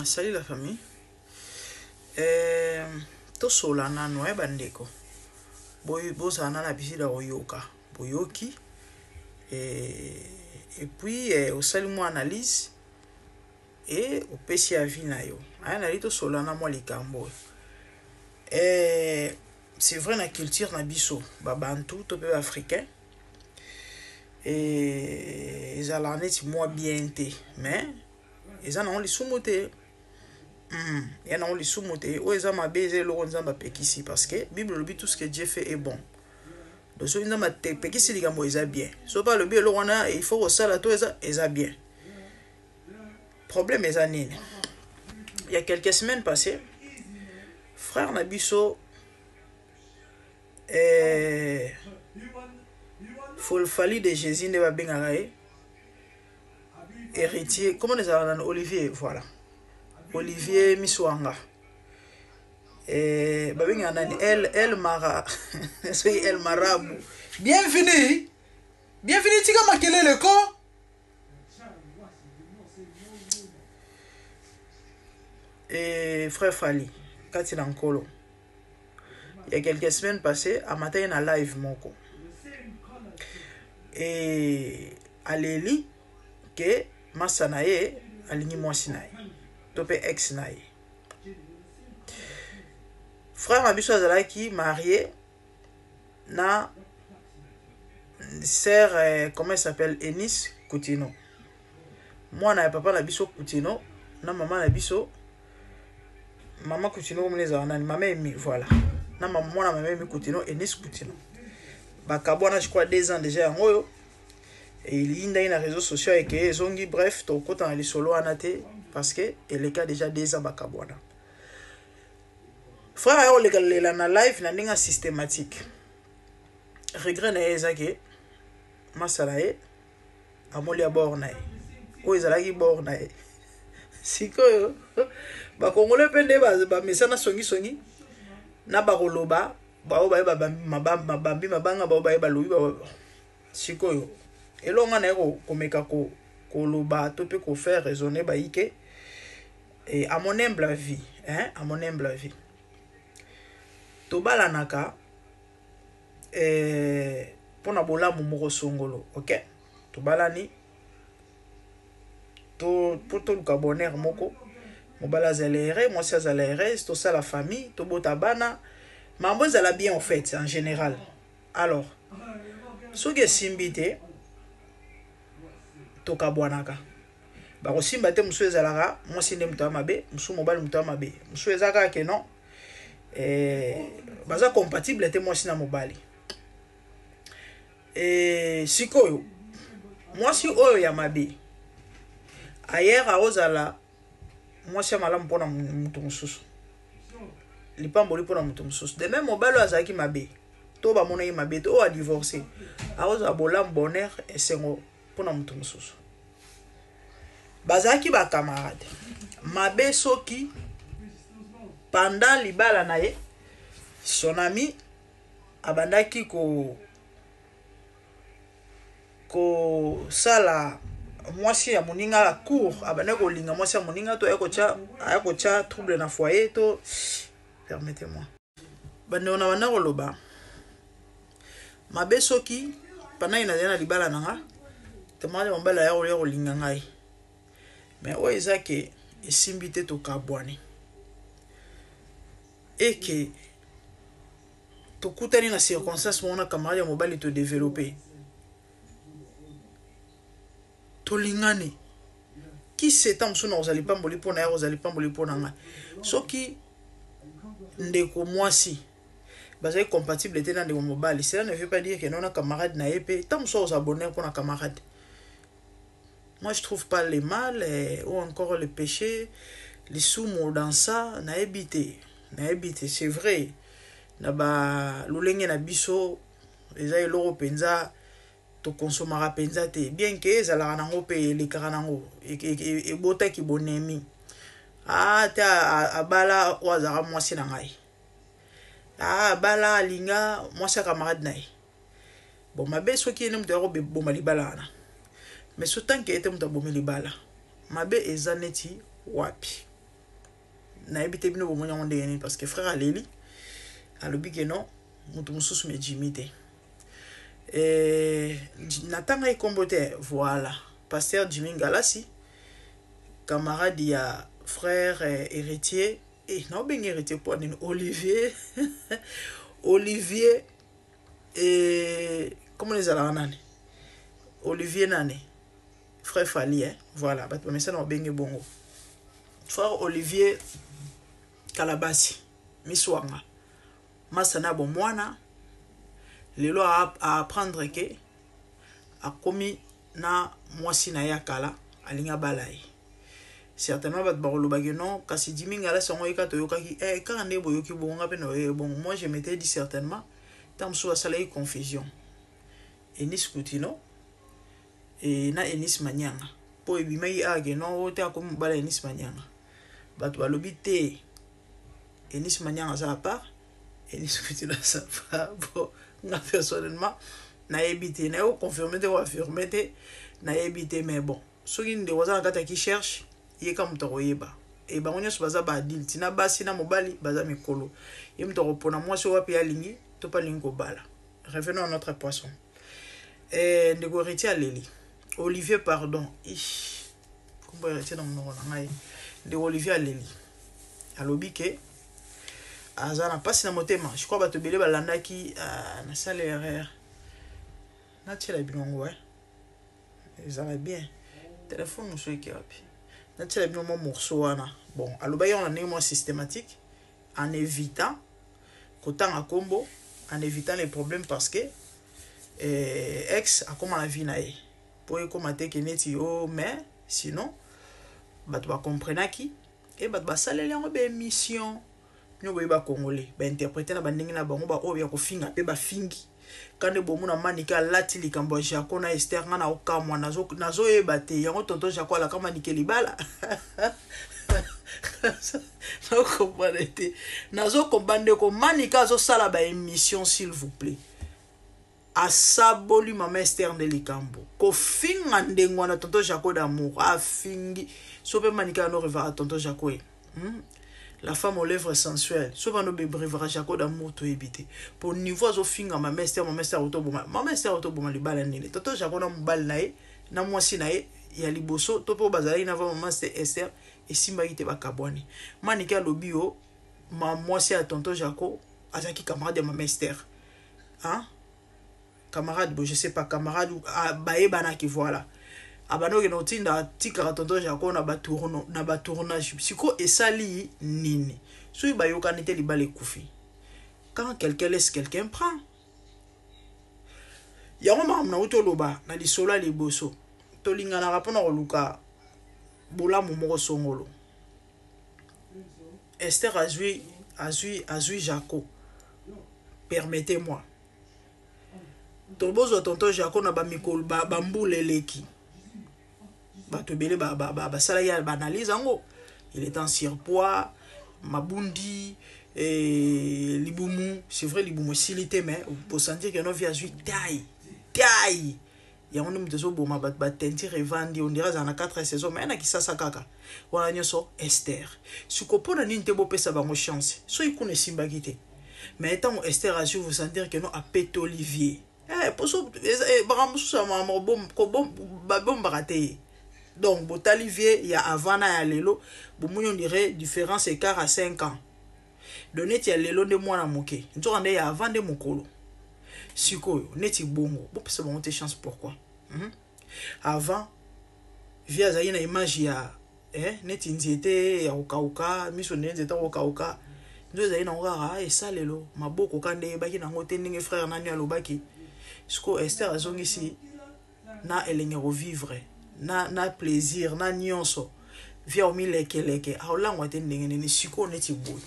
Salut la famille. Euh, tosola nanu eh bandeko. Bozala na habitude ya koyoka. Boyoki. Et, et puis eh, osali mwa analyse et opesi avis na yo. Aya nali tosola na mwa likambo oyo. Eh, c'est vrai na culture na biso ba bantu to pe ba africain et ezalaka neti mwa bien te mais eza nango lisumu te ya nango lisumu te oyo eza mabe eza eloko nzambe apekisi parce que bible elobi tout ce que dieu fait est bon donc soki nzambe apekisi likambo eza bien soki mpe alobi eloko wana il faut kosala to eza eza bien problème eza nini il y a quelques semaines passées frère na biso eh, folfali de jésus nde babengaka ye héritier comment ezalaka nano olivier voilà olivier miswanga eh, babengaka nani el, el mara soki el marabu bienvenue bienvenue tika makelele ko eh, frère fali kati na nkolo il y a quelques semaines passées amataki na live moko e aleli ke masa na ye alingi mwasi na ye to mpe ex na ye frère na biso azalaki marie na sœur eh, comment il s'appelle Enis Coutinho mwana ya papa na biso Coutinho na mama na biso mama Coutinho komona ezala nani mama Emi voilà na mwana mama Emi Coutinho Enis Coutinho bakabwana je crois 2 ans déjà yango oyo elindaki na réseaux sociaux eke ezongi bref tokota na lisolo wana te parce que eleka déjà 2 ans bakabwana frère aya koleka lela na live na ndenge ya systématique regret na ye eza ke masala ye amolia bord na ye oyo ezalaki bord na ye sikoyo bakongole mpe nde bamesana songisongi na bakoloba bao baye babambi mabanga bao baye balobi sikoyo elonga nga naye komeka koloba to mpe kofaire raisonner bayike et à mon humble avis hein, à mon humble avis tobalanaka eh, mpo na bolamu moko songolo ok tobalani to mpo toluka bonheur moko mobali azala heureux mwasi azala heureuse tosala famille tobota bana mambo ezala bien en fait en général alors soki esimbi te tokabwanaka bakosimba te mosusu ezalaka mwasi nde moto ya mabe mosusu mobali moto ya mabe mosusu eza kaka ke non eh, baza compatible te mwasi na mobali eh, sikoyo mwasi oyo ya mabe ayere akozala mwasi ya malamu mpona moto mosusu lipamboli mpona moto mosusu de meme mobali oyo azalaki mabe to bamonaki mabe to oyo adivorce akozala bolamu bonheur esengo mpona moto mosusu bazalaki bacamarade mabe soki pendant libala na ye son ami abandaki ko kosala mwasi ya moninga la cour abandaki kolinga mwasi ya moninga to aya kotya trouble na foyer to permettez moi bandeko na banda koloba mabe soki pendant nazali na libala na nga temane mobali aya koya kolinga ngai mais oyo eza ke esimbi te tokabwani eke tokutani na circonstance moko na camarade ya mobali todeveloppe tolingani qui sait ntango mosusu nakozala lipamboli mpo na ye akozala lipamboli mpo na ngai soki ndeko mwasi bazali compatible te na ndeko mobali cela ne veut pas dire que non na camarade na ye mpe ntango mosusu akozala bonheur mpo na camarade moi je trouve pas le mal eh, ou encore le péché lisumu dans ça nayebi te nayebi te c'est vrai na ba lolenge na biso eza eloko mpenza tokonsomaka mpenza te bien ke ezalaka nango mpe elekaka nango ebotaki bonemi ah te abala oyo azalaka mwasi na ngai ah abala alinga mwasi ya camarade na ye bon mabe soki ye nde moto ya koboma libala wana mais so tanke ye te moto abomi libala mabe eza neti wapi. Nayebi te bino bomoni yango ndenge nini, parce que frère aleli, alobi ke non, moto mosusu me Jimmy te. Eh, natangaki nkombo te. Voilà, pasteur Jimmy Ngalasi, camarade ya frère Héritier. Eh, naobenga Héritier mpo nini? Olivier, Olivier, eh, comment ezalaka nani? Olivier nani? Frère Fali, eh? Voilà, bato bamesana babenge bongo. Frère Olivier Kalabasi Miswanga, masa na bomwana, lelo aapprendre ke akomi na mwasi na ye ya kala, alingi abala ye. Certainement bato bakolobaki non, kasi Jimmy Ngalasi yango yeka toyokaki, eh, kaka nde boyoki bongo, nga mpe nayoki bongo. Moi, je m'étais dit, certainement ntango mosusu asalaki confusion Enis Kutino e na Enis Manyanga, mpo ebimaki ake non, oyo te akomi mobala Enis Manyanga. Bato balobi te, Enis Manyanga aza à part, Enis Kutino aza à part. Bon, nga personnellement nayebi te, nayebi koconfirme te, koaffirme te, nayebi te. Mais bon, soki ndeko aza na kati ya qui cherche, ye ka moto akoyeba. E bango nyonso baza baadulte, na basi na mobali baza mikolo, ye moto akopona mwasi oyo wapi alingi to mpe alingi kobala. Revenons à notre poisson. Eh, ndeko Héritier aleli Olivier, pardon, ish, kombo Héritier na monoko na ngai. Ndeko Olivier aleli, alobi ke aza na mpasi na motema. Je crois bato ebele balandaki. Uh, nasala erreur, natiela bino yango, eh? Ezala bien, telefone mosusu eke wapi? Natiela bino mwa morceau wana. Bon, alobaki yango na ndenge mwa systématique, en évitant kotanga kombo, en évitant les problèmes, parce que ex akóma na vie na ye, mpo ekóma te ke neti o. Mais sinon bato bakomprenaki e bato basaleli yango baémission. Bino boyeba, Congolais bainterprete na bandenge na bango, baoyo ya kofinga mpe bafingi. Kande bomona Manike alati likambo ya Jaco na Ester, nga na okamwa, nazoyeba te yango. Tonton Jaco alaka Manike libala, nazokomprendre te, nazokomba. Ndeko Manike azosala baémission, s'il vous plaît, asaboli mama Ester nde likambo kofinga ndenge wana. Tonton Jaco d'amour afingi so mpe Manike ano revara tonton Jaco ye, La femme aux lèvres sensuelles, so bano bebrevaka Jaco d'amour, toyebi te po niveau azofinga mama Ester. Mama Ester akotoboma, mama Ester akotoboma libala nini? Tonton Jaco na mobali na ye, na mwasi na ye ya liboso to mpe bazalaki na va mama Ester, esimbaki te, bakabwani. Manike alobi yo ma mwasi ya tonton Jaco azalaki camarade ya mama Ester, hein? Camarade, bon, je sais pas, camarade bayebanaki. Voilà, abandi okende kotinda, atikaka tonton Jaco na batournage. Sikoyo esali nini soki bayokani te, libala ekufi? Quand quelqu'un laisse, quelqu'un prend. Yango makambo nauti oloba na lisolo ya liboso, tolinganaka mpona koluka bolamu moko songolo. Ester azwi Jaco, permettez-moi, tobozwa tonton Jaco na bamikolo bambula eleki, bato ebele basalaki baanalyse yango, il est en surpoids, mabundi, libumu, c'est vrai libumu esili te, mais bosentir ke no vi azwi taille, taille yango nde moto ezoboma bato. Bateinture evandi, on dirait azala na 4 saison, mais na Kisasa kaka wana nyonso. Ester siko, mpo na nini te bopesa bango chance soki kuna esimbaki te? Mais ntango Ester azwi, vous sentir ke no apetoli vie. Poso makambo mosusu ya makambo babombaka te ye. Donc botali vie ya avant na ya lelo, bomoni on dirait différence, écart à 5 ans. Donc neti ya lelo nde mwana moke, nzoka nde ya avant nde mokolo. Sikoyo neti bongo, bopesa bango te chance, pourquoi? Avant vie azalaki na image ya neti nzete ya kokauka, miso nde nzete ya kokauka, nzo ezali nango kaka esalelo maboko ka nde eyebaki nango te ndenge frère nani alobaki. Sikoyo Ester azongisi na elenge kovivre na plaisir na nyonso, vie omilekeleke, aolangwa te ndenge nini. Sikoyo neti boye,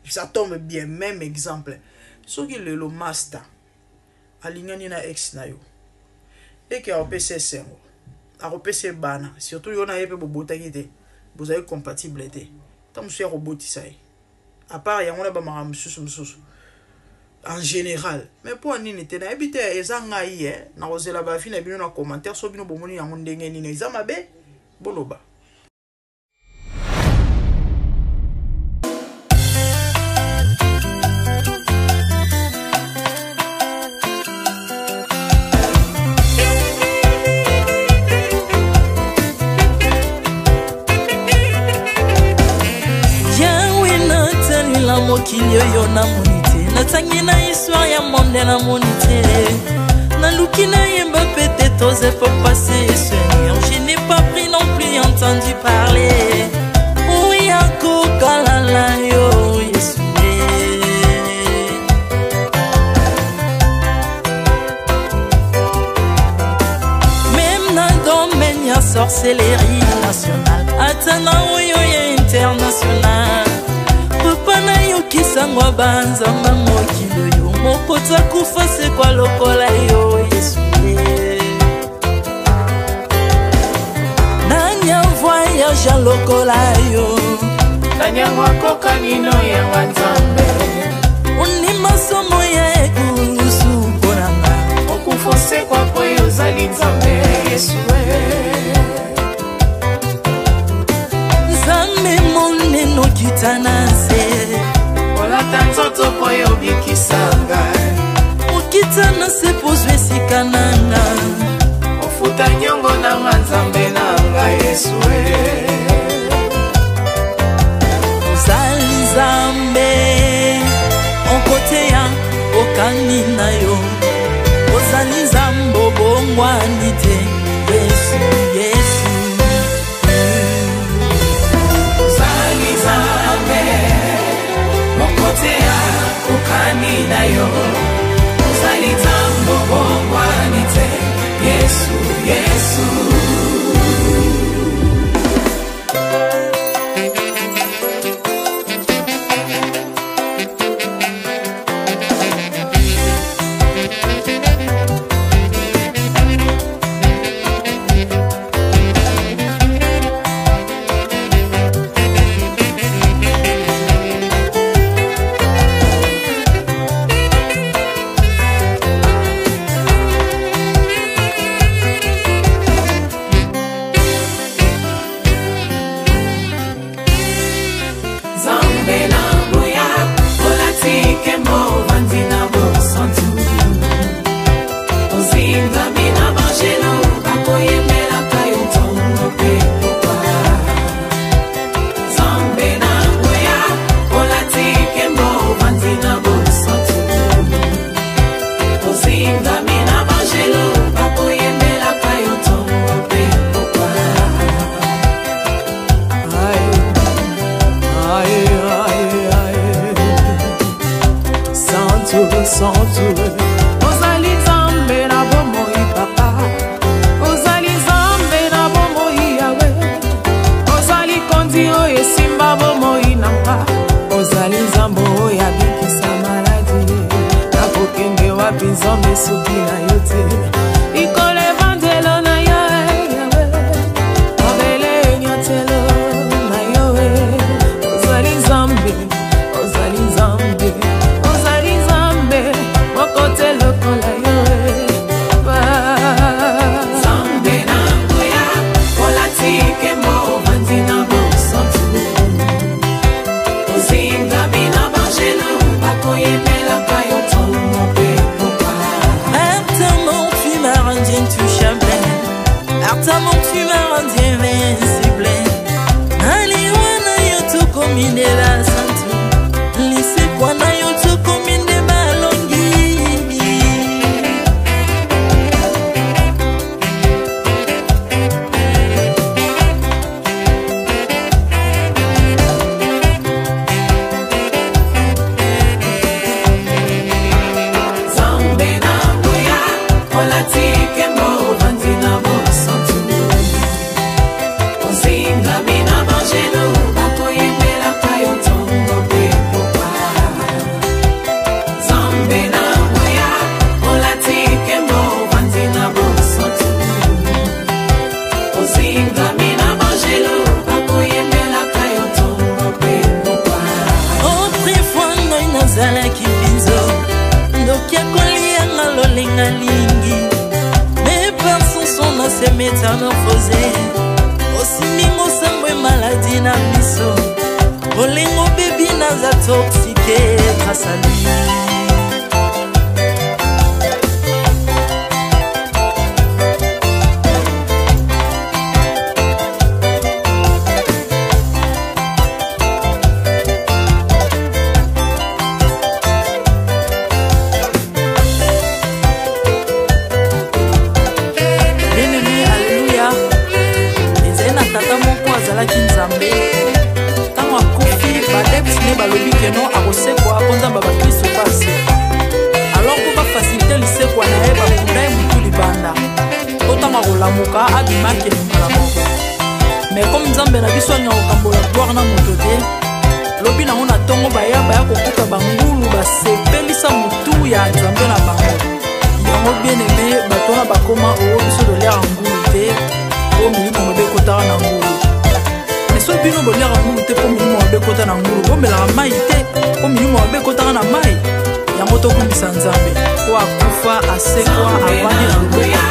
ça tombe bien, même exemple, soki lelo master alingani na ex na yo, eke akopesa esengo, akopesa ye bana, surtout yo na ye mpe bobotaki te, bozali compatible te, ntango mosusu ya kobotisa ye, à part yango na bamakambo mosusu mosusu en général. Mais mpo nini te? Nayebi te, eza ngai ye nakozela baavis na bino na commentaire. So bino bomoni yango ndenge nini? Eza mabe? Boloba. Mokili oyo namoni te, natangi na histoire ya monde namoni te, naluki nayemba peut-être aux époques passées. Seigneur, je n'ai pas pris non plus entendu parler oya kokalala yo Yesu. Même na domaine ya sorcellerie nationale, ata na oyo ya international, papa nayokisango banzamba mokili oyo moko takufa sekwa lokola yo Yesu. Nani avoyage lokola yo? Nani yango akokani no yanga Nzambe? Ondima somo ya ekulusu mpo na nga. Okufa osekwa po yo ozali Nzambe Yesu. Nzambe monene okita na nse, olata nzoto po yo obikisa ngai. Okita na se po ozwa esika na nga. Ofuta nyongo na nga Nzambe na ngai Yesu. Ozali Nzambe okoteya okani na yo, ozali Nzambe obongwani te Yesu, Yesu. Ozali Nzambe okoteya okani na yo, ozali Nzambe obongwani te Yesu, Yesu. Ozali Nzambe na bomoi papa, ozali Nzambe na bomoi Yawe, ozali kondi oyo esimba bomoi na nga, ozali Nzambe oyo abikisa maladi, nakokende wapi Nzambe soki na yo te, ikolo evandelo na yo Yawe, mabele enyatelo na yo, ozali Nzambe, ozali Nzambe, ozali Nzambe moko te lokola yo. Nzambe na nguya, olati nkembo, ovandi na bosantu, ozingami na banjelu bakoyembelaka yo ntongo mpe pokwa. Ata tu m'as rendu intouchable, ata tu m'as rendu invincible, naliwa na yo tokomi nde basantu, lisekwa na yo tokomi nde balongi. Nzambe na nguya, olati nkembo, ovandi na bosantu, ozingami na banjelu bakoyembelaka yo ntongo mpe pokwa. Nzambe na nguya, olati nkembo, ovandi na bosantu, ozingami na banjelu bakoyembelaka yo ntongo mpe pokwa. Autrefois ngai nazalaki mbinzo, ndoki akolianga lolenga lingi, mais par son son na se métamorphosé, osimbingo sango maladi na miso, bolingo bebi naza toxique grâce à lui. Azalaki Nzambe. Ntango akufi, baadepte ne balobi keno akosekwa mpo Nzambe ya bakristo mpe asekwa. Alors mpo bafacilite lisekwa na ye, bakunda ye motu libanda mpo ntango akolamuka abima akende mbala moko. Mais comme Nzambe na biso alinga kokambola gloire na moto te, lobi nango na ntongo baya baya kokuta bangulu basepelisa motu ya Nzambe na bango. Yango bien aime, bato wana bakoma oo biso toliaka ngulu te mpo milimo mabe ekotaka na ngulu. Mais soki bino boliaka ngulu te mpo milimo mabe ekota na ngulu, bomelaka mai te mpo milimo mabe ekotaka na mai. Yango tokumisa Nzambe mpo akufa, asekwa, avandi na loboko.